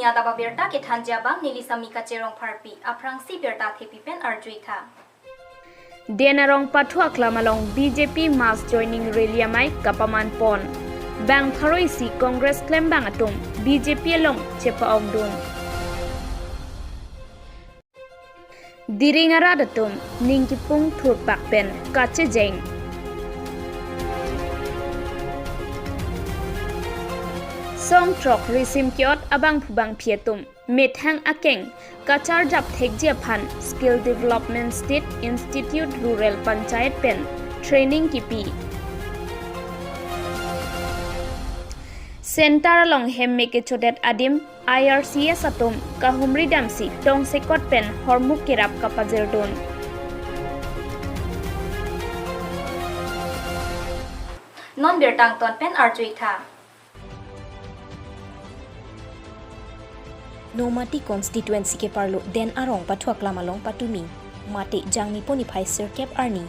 Pinya daba berta ke thanja bang nili sami ka cherong pharpi aprangsi berta thepi pen arjui tha. Denarong pathua klamalong BJP mass joining rally amai kapaman pon. Bang tharoi si Congress klem bang atum BJP along chepa ogdun. Diringara datum ningkipung thurpak pen kache jeng. Song trok risim kiot abang phubang phietum methang akeng kachar jap thekjia phan skill development state institute rural panchayat pen training kipi. Center along hemme ke chodet adim IRCS atum kahumri damsi tong sekot pen hormuk kirap kapajer don. Non bertang ton pen arjui tha. Nomati constituency ke parlo den arong pathuak lamalong patumi mate jangni poni phai sirkep arni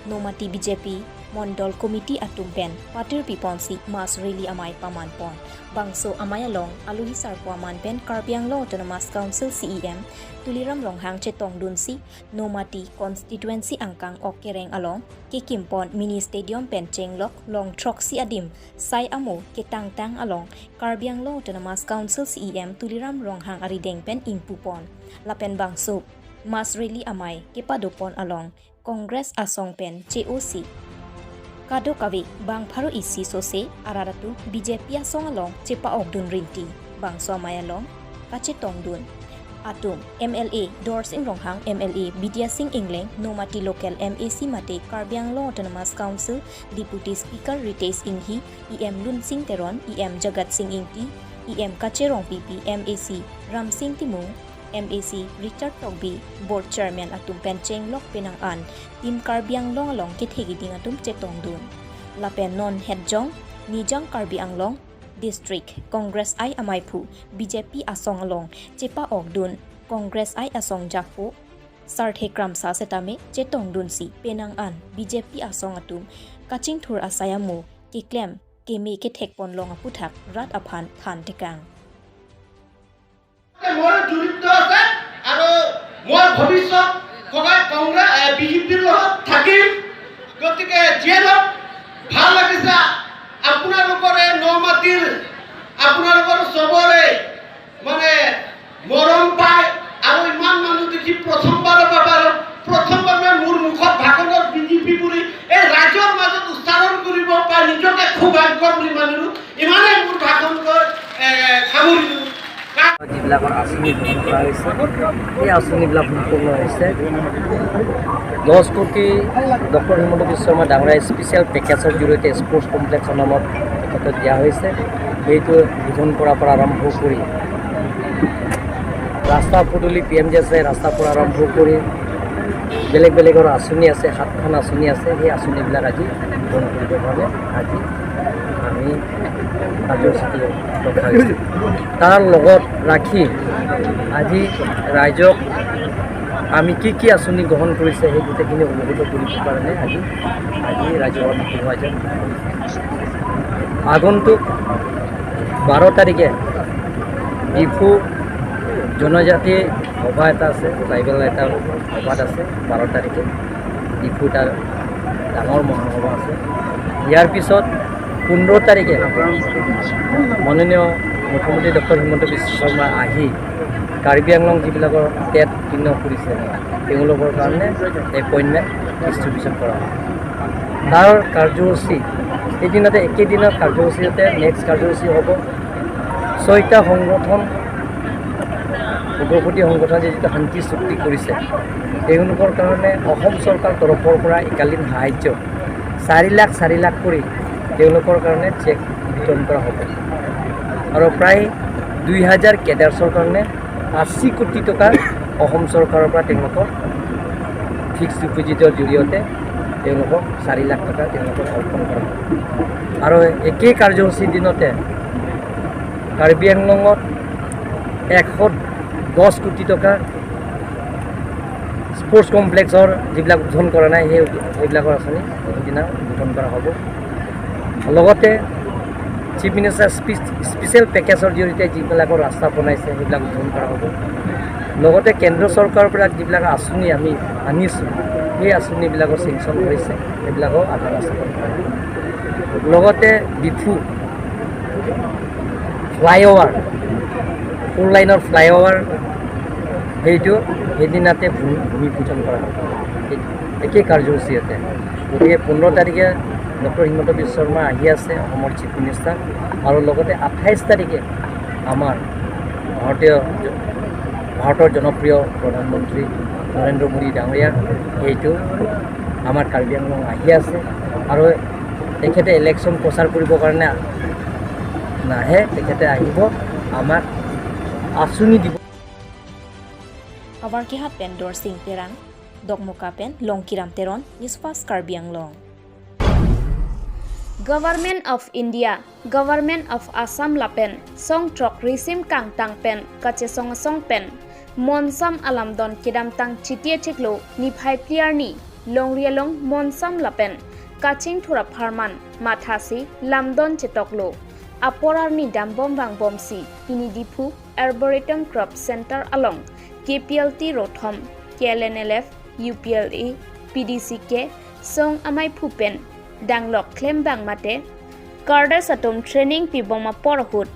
Nomati BJP Mondol committee atum pen patir piponsi mass rally amai paman pon bangso amayalong aluhi sarpuaman pen Karbi Anglong Autonomous Council CEM Tuliram Ronghang chetong dunsi Nomati constituency angkang okereng along ke kimpon mini stadium pen chenglok long troxy adim sai amo ke tang tang along Karbi Anglong Autonomous Council CEM Tuliram Ronghang arideng pen impupon lapen bangso mass rally amai ke padopon along Congress asong pen JOC kado kavi bang pharo isi sose araratu BJP asong along chepa ogdun rinti bangso amai along kache tongdun atum MLA Dorsing Ronghang MLA Bidya Singh Engleng Nomati local MAC mate Karbi Anglong Autonomous Council Deputy Speaker Ritesh Inghi EM Lunsing Teron EM Jagat Singh Ingti EM Kacherong PP MAC Ramsing Timung MAC Richard Togbi Board Chairman atum pen Chenglok Penang an Team Karbi Anglong along kithegi ding atum chetongdun lapen non headjong Nijang Karbi Anglong District Congress I Amaiphu BJP asong along chepa ogdun Congress I asong jakpo sarthe kramsa setame chetongdun si Penang an BJP asong atum kaching thur asayamu kiklem kemi ke thekpon long aputhak rat aphan than tekang. মোৰ জড়িত আছে আৰু মই ভৱিষ্যত সদায় কংগ্ৰেছ বিজেপিৰ লগত থাকিম। গতিকে যিয়ে নহওক ভাল লাগিছে আপোনালোকৰ এই নমাটিৰ আপোনালোকৰ চবৰে মানে মৰম পায় আৰু ইমান মানুহ দেখি প্ৰথমবাৰৰ বাবে আৰু প্ৰথমবাৰ মোৰ মুখত ভাষণত বিজেপি বুলি এই ৰাজ্যৰ মাজত উচ্চাৰণ কৰিব পাই নিজকে সৌভাগ্য বুলি মানিলোঁ। ইমানেই মোৰ ভাষণ সামৰিলোঁ। যিবিলাকৰ আঁচনি গ্ৰহণ কৰা হৈছে এই আঁচনিবিলাক সম্পূৰ্ণ হৈছে। 10 কোটি ডক্টৰ হিমন্ত বিশ্ব শৰ্মা ডাঙৰীয়াই স্পেচিয়েল পেকেজৰ জৰিয়তে স্পৰ্টছ কমপ্লেক্সৰ নামত তেখেতক দিয়া হৈছে। সেইটো উদ্বোধন কৰাৰ পৰা আৰম্ভ কৰি ৰাস্তা পদূলি পি এম জি আছে, ৰাস্তাৰ পৰা আৰম্ভ কৰি বেলেগ বেলেগৰ আঁচনি আছে, সাতখন আঁচনি আছে। সেই আঁচনিবিলাক আজি গ্ৰহণ কৰিবৰ কাৰণে আজি আমি কাৰ্যসূচী ৰখা হৈছে। তাৰ লগত ৰাখি আজি ৰাইজক আমি কি কি আঁচনি গ্ৰহণ কৰিছে সেই গোটেইখিনি অৱগত কৰিবৰ কাৰণে আজি ৰাজহুৱা মিটিং আয়োজন কৰিছে। আগন্তুক 12 তাৰিখে ডিফু জনজাতি সভা এটা আছে, ট্ৰাইবেল এটা সভাত আছে। 12 তাৰিখে ডিফু তাৰ ডাঙৰ মহাসভা আছে। ইয়াৰ পিছত 15 তাৰিখে মাননীয় মুখ্যমন্ত্ৰী ডক্টৰ হিমন্ত বিশ্ব শৰ্মা আহি কাৰ্বি আংলং যিবিলাকৰ টেট উত্তীৰ্ণ কৰিছে তেওঁলোকৰ কাৰণে এপইণ্টমেণ্ট ডিষ্ট্ৰিবিউশ্যন কৰা হয়। তাৰ কাৰ্যসূচী সেইদিনতে একেদিনৰ কাৰ্যসূচীতে নেক্সট কাৰ্যসূচী হ'ব ছয়টা সংগঠন উগ্ৰপন্থী সংগঠনে যিটো শান্তি চুক্তি কৰিছে তেওঁলোকৰ কাৰণে অসম চৰকাৰ তৰফৰ পৰা একালীন সাহাৰ্য 4 লাখ 4 লাখ কৰি তেওঁলোকৰ কাৰণে চেক বিতৰণ কৰা হ'ব আৰু প্ৰায় 2000 কেডাৰ্ছৰ কাৰণে 80 কোটি টকা অসম চৰকাৰৰ পৰা তেওঁলোকৰ ফিক্সড ডিপ'জিটৰ জৰিয়তে তেওঁলোকক 4 লাখ টকা তেওঁলোকক অৰ্পণ কৰা হ'ব। আৰু একেই কাৰ্যসূচীৰ দিনতে কাৰ্বি আংলঙত 110 কোটি টকা স্পৰ্টছ কমপ্লেক্সৰ যিবিলাক উদ্বোধন কৰা নাই সেইবিলাকৰ আঁচনি সেইদিনা উদ্বোধন কৰা হ'ব। লগতে চিফ মিনিষ্টাৰ স্পেচিয়েল স্পেচিয়েল পেকেজৰ জৰিয়তে যিবিলাকৰ ৰাস্তা বনাইছে সেইবিলাক উদ্বোধন কৰা হ'ব। লগতে কেন্দ্ৰ চৰকাৰৰ পৰা যিবিলাক আঁচনি আমি আনিছোঁ সেই আঁচনিবিলাকৰ চেংচন হৈছে, সেইবিলাকো আধাৰ স্থাপন কৰা হ'ব। লগতে ডিফু ফ্লাইঅভাৰ, ফ'ৰ লাইনৰ ফ্লাইঅভাৰ সেইটো সেইদিনাতে ভূমি পূজন কৰা হ'ব একেই কাৰ্যসূচীতে। গতিকে 15 তাৰিখে ডক্টৰ হিমন্ত বিশ্ব শৰ্মা আহি আছে অসমৰ চিফ মিনিষ্টাৰ, আৰু লগতে 28 তাৰিখে আমাৰ ভাৰতৰ জনপ্ৰিয় প্ৰধানমন্ত্ৰী নৰেন্দ্ৰ মোদী ডাঙৰীয়া সেইটো আমাৰ কাৰ্বি আংলং আহি আছে। আৰু তেখেতে ইলেকশ্যন প্ৰচাৰ কৰিবৰ কাৰণে নাহে, তেখেতে আহিব আমাক আঁচনি দিব। Avar ki hat pen Dor Singh Terang, Dokmoka pen Longkiram Teron, News First Karbi Anglong. Government of India, Government of Assam lapen, Song Trok Risim Kang Tang Pen, Kache Song Song Pen, Monsam Alam Don Kidam Tang Chitia Chiklo, Ni Phai Pliar Ni, Long Rialong Monsam Lapen, Kaching Thura Pharman, Mathasi, Lamdon Chetoklo, Aporar Ni Dambom Bang Bomsi, Ini Diphu, Arboretum Crop Center Along, KPLT Rothom, KLNLF, UPLA, PDCK, Song Amai Phupen, Danglok Klem Bang Mate, Karda Satum Training Piboma Porhut.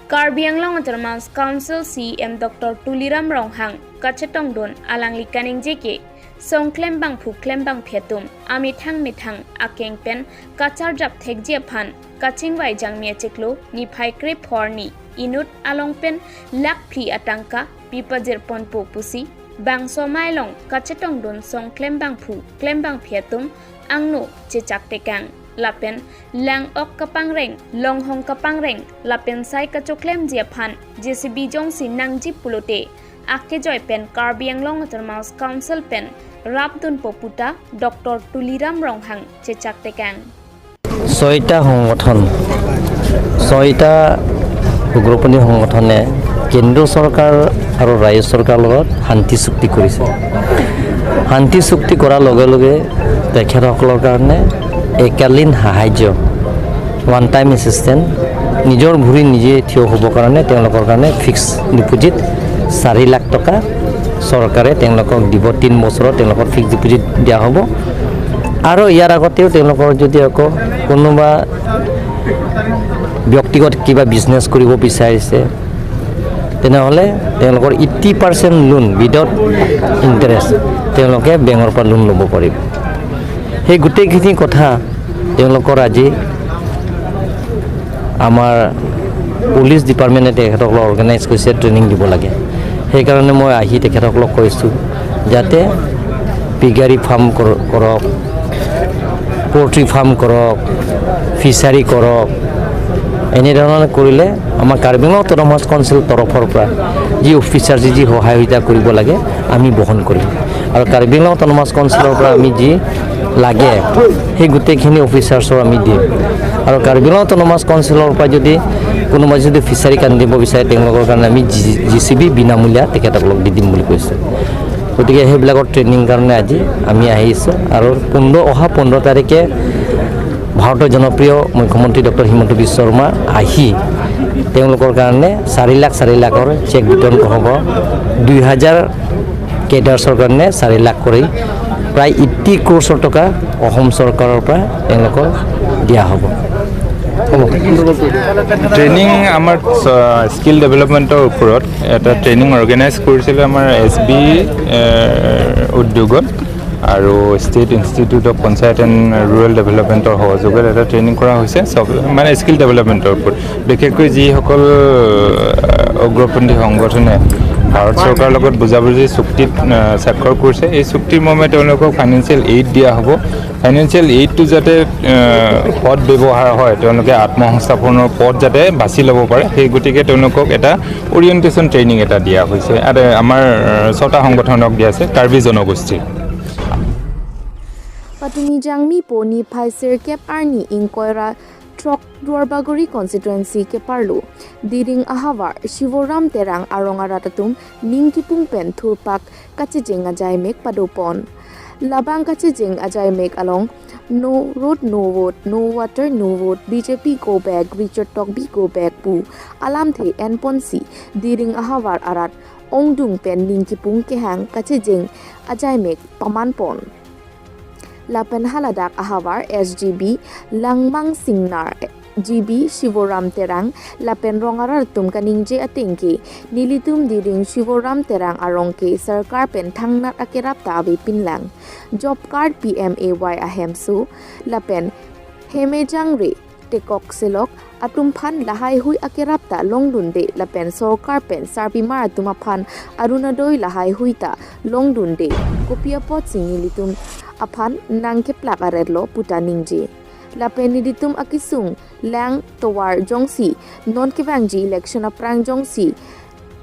Karbi Anglong Autonomous Council CM Dr. Tuliram Ronghang, Kachetong Don, Alangli Kaning JK, Song Klem Bang Phu Klem Bang Phetum, Amithang Mithang, Akeng Pen, Kachar Jap Thekjia Phan, Kaching Wai Jangmia Cheklo, Ni Phai Kre Phorni, Inut Along Pen, Lak Phi Atangka, Pipajer Ponpo Pusi, Bang Somailong, Kachetong Don Song Klem Bang Phu, Klem Bang Phetum, Angno, Chechak Tekang, Lapen, Lang Ok Kapang Reng, Long Hong Kapang Reng, Lapen Sai Kachoklem Jia Phan, JCB Jong Si Nangji Pulote, Ake Joy Pen, Karbi Anglong Autonomous Council Pen, Rabdun Poputa, Dr. Tuliram Ronghang, Chechak Tekang. 6টা সংগঠন, 6টা উগ্ৰপন্থী সংগঠনে কেন্দ্ৰ চৰকাৰ আৰু ৰাজ্য চৰকাৰৰ লগত শান্তি চুক্তি কৰিছে। শান্তি চুক্তি কৰাৰ লগে লগে তেখেতসকলৰ কাৰণে একালীন সাহাৰ্য, ওৱান টাইম এছিষ্টেণ্ট, নিজৰ ভৰি নিজে থিয় হ'বৰ কাৰণে তেওঁলোকৰ কাৰণে ফিক্স ডিপ'জিট 4 লাখ টকা চৰকাৰে তেওঁলোকক দিব। 3 বছৰত তেওঁলোকৰ ফিক্স ডিপ'জিট দিয়া হ'ব। আৰু ইয়াৰ আগতেও তেওঁলোকৰ যদি আকৌ কোনোবা ব্যক্তিগত কিবা বিজনেছ কৰিব বিচাৰিছে তেনেহ'লে তেওঁলোকৰ 80% লোন উইদাউট ইণ্টাৰেষ্ট তেওঁলোকে বেংকৰ পৰা লোন ল'ব পাৰিব। সেই গোটেইখিনি কথা তেওঁলোকৰ আজি আমাৰ পুলিচ ডিপাৰ্টমেণ্টে তেখেতসকলক অৰ্গেনাইজ কৰিছে, ট্ৰেইনিং দিব লাগে। সেইকাৰণে মই আহি তেখেতসকলক কৈছোঁ যাতে পিগাৰী ফাৰ্ম কৰক, পল্ট্ৰি ফাৰ্ম কৰক, ফিচাৰী কৰক। এনেধৰণে কৰিলে আমাৰ কাৰ্বি আংলং অট'নমাছ কাউন্সিল তৰফৰ পৰা যি অফিচাৰ যি সহায় সুবিধা কৰিব লাগে আমি বহন কৰিম। আৰু কাৰ্বি আংলং অট'নমাছ কাউন্সিলৰ পৰা আমি যি লাগে সেই গোটেইখিনি অফিচাৰ্ছৰ আমি দিম। আৰু কাৰ্বি আংলং অট'নমাছ কাউন্সিলৰ পৰা যদি কোনোবাই যদি ফিচাৰী কান্দিব বিচাৰে তেওঁলোকৰ কাৰণে আমি জি চি বি বিনামূলীয়া তেখেতসকলক দি দিম বুলি কৈছোঁ। গতিকে সেইবিলাকৰ ট্ৰেইনিং কাৰণে আজি আমি আহিছোঁ। আৰু অহা 15 তাৰিখে ভাৰতৰ জনপ্ৰিয় মুখ্যমন্ত্ৰী ডক্টৰ হিমন্ত বিশ্ব শৰ্মা আহি তেওঁলোকৰ কাৰণে 4 লাখ 4 লাখৰ চেক বিতৰণ হ'ব। 2000 কেডাৰ্ছৰ কাৰণে 4 লাখ কৰি প্ৰায় 80 ক্ৰ'ৰৰ টকা অসম চৰকাৰৰ পৰা তেওঁলোকৰ দিয়া হ'ব। ট্ৰেইনিং আমাৰ স্কিল ডেভেলপমেণ্টৰ ওপৰত এটা ট্ৰেইনিং অৰ্গেনাইজ কৰিছিলে আমাৰ এছ বি উদ্যোগত আৰু state institute of panchayat and rural ডেভেলপমেণ্টৰ সহযোগত এটা ট্ৰেইনিং কৰা হৈছে, চব মানে স্কিল ডেভেলপমেণ্টৰ ওপৰত। বিশেষকৈ যিসকল উগ্ৰপন্থী সংগঠনে ভাৰত চৰকাৰৰ লগত বুজাবুজি চুক্তিত স্বাক্ষৰ কৰিছে, এই চুক্তিৰ মৰ্মে তেওঁলোকক ফাইনেন্সিয়েল এইড দিয়া হ'ব। ফাইনেন্সিয়েল এইডটো যাতে সৎ ব্যৱহাৰ হয়, তেওঁলোকে আত্মসংস্থাপনৰ পথ যাতে বাছি ল'ব পাৰে, সেই গতিকে তেওঁলোকক এটা অৰিয়েণ্টেশ্যন ট্ৰেইনিং এটা দিয়া হৈছে। আৰু আমাৰ 6টা সংগঠনক দিয়া আছে কাৰ্বি জনগোষ্ঠীৰ। Patumi Jangmi Poni Phaisir Kep Arni Inkoira Trok Duarbaguri constituency ke parlu Diring Ahawar Shivoram Terang Aronga Ratatum Ningkipung Pen Thurpak Kachijenga Jaimek Padopon Labang kache jing ajai mek along no road no vote no water no vote BJP go back Richard Tokbi go back pu alam the en ponsi diring ahawar arat ongdung pen ningkipung kehang kache jing ajai mek paman pon Lapen haladak ahawar SGB Langmang Singnar GB Shivoram Terang Lapen rongarar tum kaningje atingki nilitum diring Shivoram Terang arongke sarkar pen thangnat akerap ta abe pinlang job card PMAY ahemsu Lapen hemejang re tekok selok atum phan lahai hui akerap ta longdunde Lapen sarkar pen sarpimar tumaphan arunadoi lahai huita longdunde kopia pot sinilitum aphan nangke plak aredlo puta ningje Lapen niditum akisung lang towar jongsi non kewangji election aprang jongsi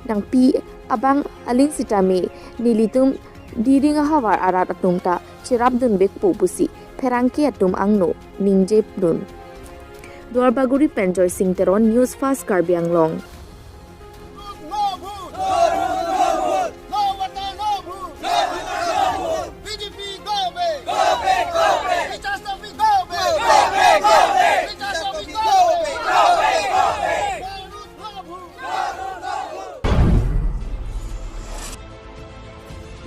nang pi abang alin sitame nilitum diring hawar arat atumta chirap dun bek pupusi pherangke atum angno ningje dun Dwarbaguri Penjoy Singh Teron News Fast Karbi Anglong.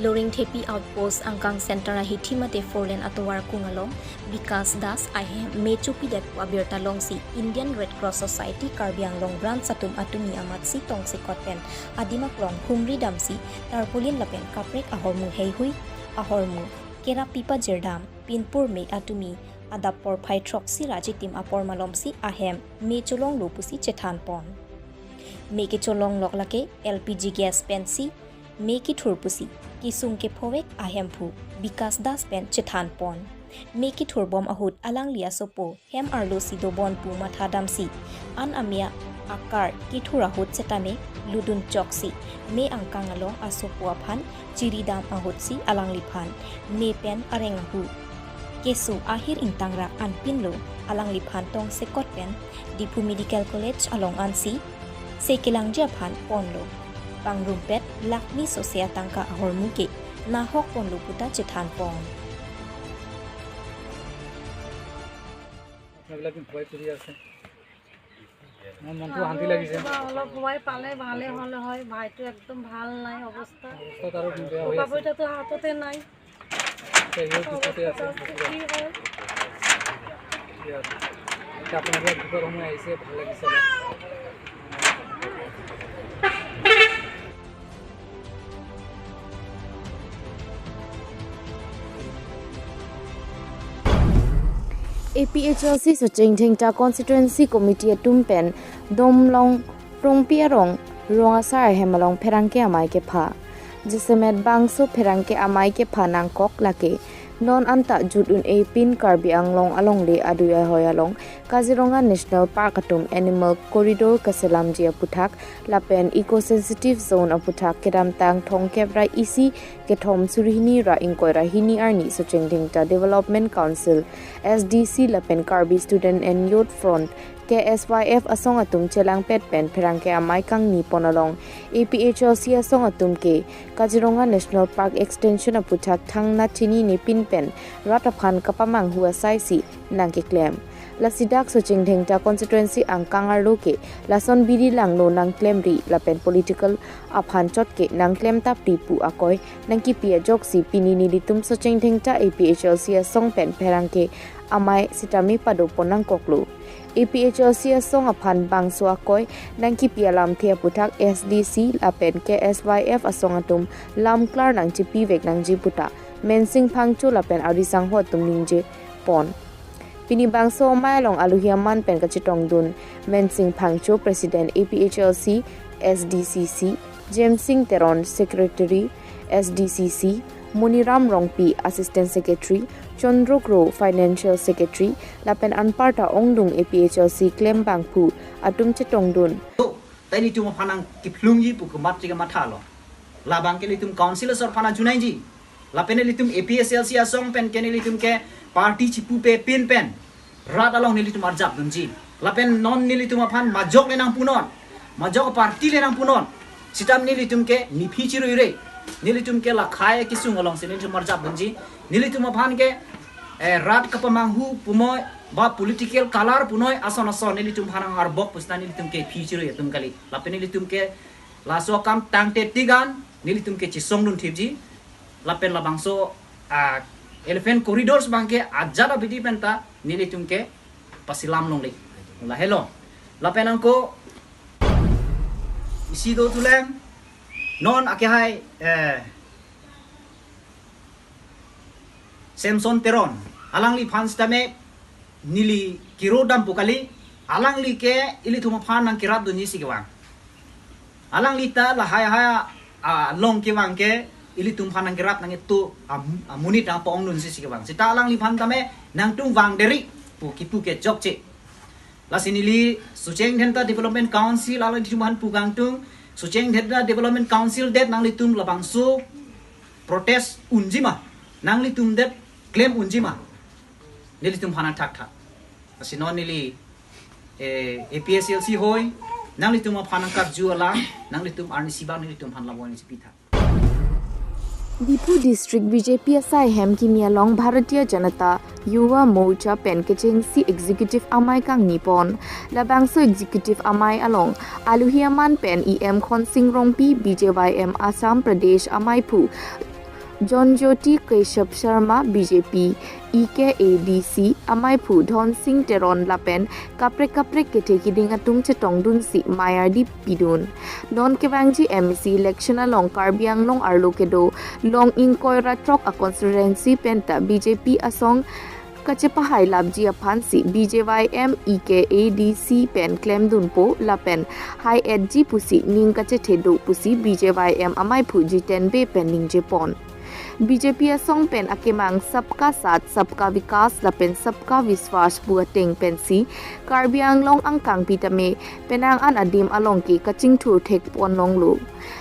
Loring Thepi Outpost Angkang Center ahi thimate Forlen atowar kungalong Vikas Das ahem mechupi det wabirta longsi Indian Red Cross Society Karbi Anglong branch atum atumi amat si tongsi kotpen adimak long humri damsi tarpolin lapen kaprek ahormu heihui ahormu kera pipa jerdam pinpur me atumi adapor phai troxi rajitim apor malomsi ahem mecholong lopusi chethan pon meke cholong loklake LPG gas pensi meki thurpusi kisung ke phowek ahemphu Vikas Das pen chethan pon meki thurbom ahut alang lia sopo hem arlo sido bon pu matha damsi an amia akar ki thurahut chetame ludun choksi me angkang along asopo aphan chiridam ahut si alang liphan me pen arenghu kesu ahir ingtangra anpinlo alang liphan tong sekot pen Diphu Medical College along ansi sekelang japhan ponlo Pangrumpet lakmi sosea tangka ahormuke nahok ponluputa chethan pon মনটো শান্তি লাগিছে অলপ সহায় পালে ভালে হলে হয় ভাইটো একদম ভাল নাই অৱস্থা টকা পইচাটো হাততে নাই আপোনালোকে বিপদ সময় আহিছে ভাল লাগিছে। APHLC Sochengthengta Constituency Committee atum pen domlong rongpiarong rongasar hemalong pherangke amai ke pha jisemet bangso pherangke amai ke pha nangkok lake non anta judun a pin Karbi Anglong along le aduya hoyalong Kaziranga National Park atum Animal Corridor kaselam jia puthak lapen eco sensitive zone aputhak kedam tang thong kebra isi ke thom surihini ra inkoira hini arni Sochengthengta Development Council SDC lapen Karbi Student and Youth Front KSYF asong atum chelang pet pen pherangke amai kang ni ponalong APHLC asong atum ke Kaziranga National Park Extension aputhak thangna chini ni pin pen rataphan kapamang hua saisi nangke claim lasidak Sochengthengta constituency angkang arlo ke lason biri langno nang claim ri lapen political aphan chot ke nang claim tap ri pu akoi nangki pia joksi pini ni litum Sochengthengta APHLC asong pen pherangke amai sitami pado ponang koklo APHLC asong aphan bangso akoi nangki pialam thea puthak SDC lapen KSYF asong atum lamklar nang chipi vek nang jiputa mensing phangchu lapen arisang ho atum ningje pon pini bangso mailong aluhiaman pen kachitong dun mensing phangchu president APHLC SDCC James Singh Teron secretary SDCC Muniram Rongpi assistant secretary Chandra Kro financial secretary lapen anparta ongdung APHLC claim bangphu atum chetongdun taini tum phanang kiplungji pukumat chiga mathalo labang ke litum councilor sor phana junaiji lapen litum APSLC asong pen ken litum ke party chipu pe pin pen rat along nilitum arjap dunji lapen non nilitum aphan majok le nang punon majok party le nang punon sitam nilitum ke nifi chirui re nilitum ke la khai kisung along se nilitum marjap bunji nilitum phan ke rat kapamang hu pumoy ba political color punoi ason ason nilitum phanang arbok pusna nilitum ke future yatum kali lapen nilitum ke laso kam tangte tigan nilitum ke chisong dun thipji lapen labangso elephant corridors bangke ajada bidi penta nilitum ke pasilam long le la hello lapen angko isi do tuleng non ake hai Samson Teron alangli phans tame nili kirodam pukali alangli ke ili thuma phan nang kirat dunji sikewang alangli ta la hai hai long ke wang ke ili tum phan nang kirat nang itu munit ang pong nun sikewang sita alangli phan tame nang tung wang deri pu kipu ke jok che la sinili Sucheng Thenta Development Council alangli thum han pugang tung Sucheng Thenta Development Council det nang li tum labang su protest unjima nang li tum det claim unjima nili tum phana thak thak asinon nili APSLC hoi nang li tum phana kap juala nang li tum arni siba nili tum phan lawani sipitha Diphu district BJP asai hem kimia long Bharatiya Janata Yuva Morcha pen kechengsi executive amai kang nipon labangso executive amai along aluhiaman pen EM Khonsing Rongpi BJYM Assam Pradesh amai phu Jonjyoti Keshav Sharma BJP EKADC amai phu Dhon Singh Teron lapen kapre kapre keteki dinga tumche tongdun si mayardi pidun non kewangji MEC election along Karbi Anglong arlo kedo long ingkoira trok a constituency penta BJP asong kachepahai labji aphansi BJYM EKADC pen claim dunpo lapen hai edji pusi ning kache thedo pusi BJYM amai phu jiten be pen ningje pon BJP asong pen akemang sabka साथ सबका विकास lapen sabka विश्वास buateng pensi Karbi Anglong angkang pitame penang an adim along ke kaching thur thek pon long lo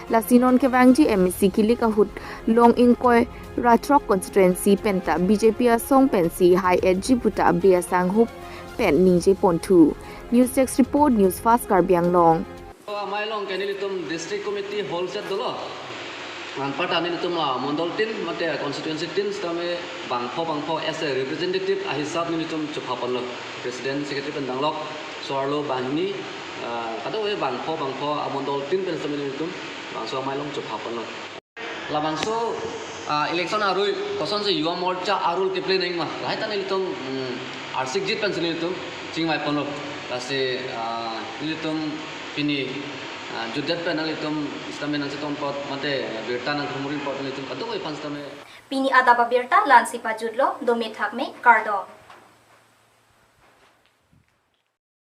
lasinon ke wangji MEC kilik ahut long ingkoi ratrok constituency penta BJP asong pensi high edji buta biasang hup pen ningje ponthu news desk report news fast Karbi Anglong amai long kenilitum district committee hall set dolo Manpat ani itu mah mondol tin mate constituency tin stame bangpho bangpho as a representative ahisab ni itu cupapan lo president secretary pendang lok soarlo bahini kata we bangpho bangpho mondol tin pen stame ni itu bangso amailong cupapan lo la bangso election arui koson se Yuva Morcha arul keple neng mah lahai tan itu arsik jit pen sini itu chingmai pon lo lasi itu pini judet penal itu istame nang seton pot mate birta nang khumurin pot itu kado koi phans tame pini adaba birta lansi pajudlo domi thakme kardo.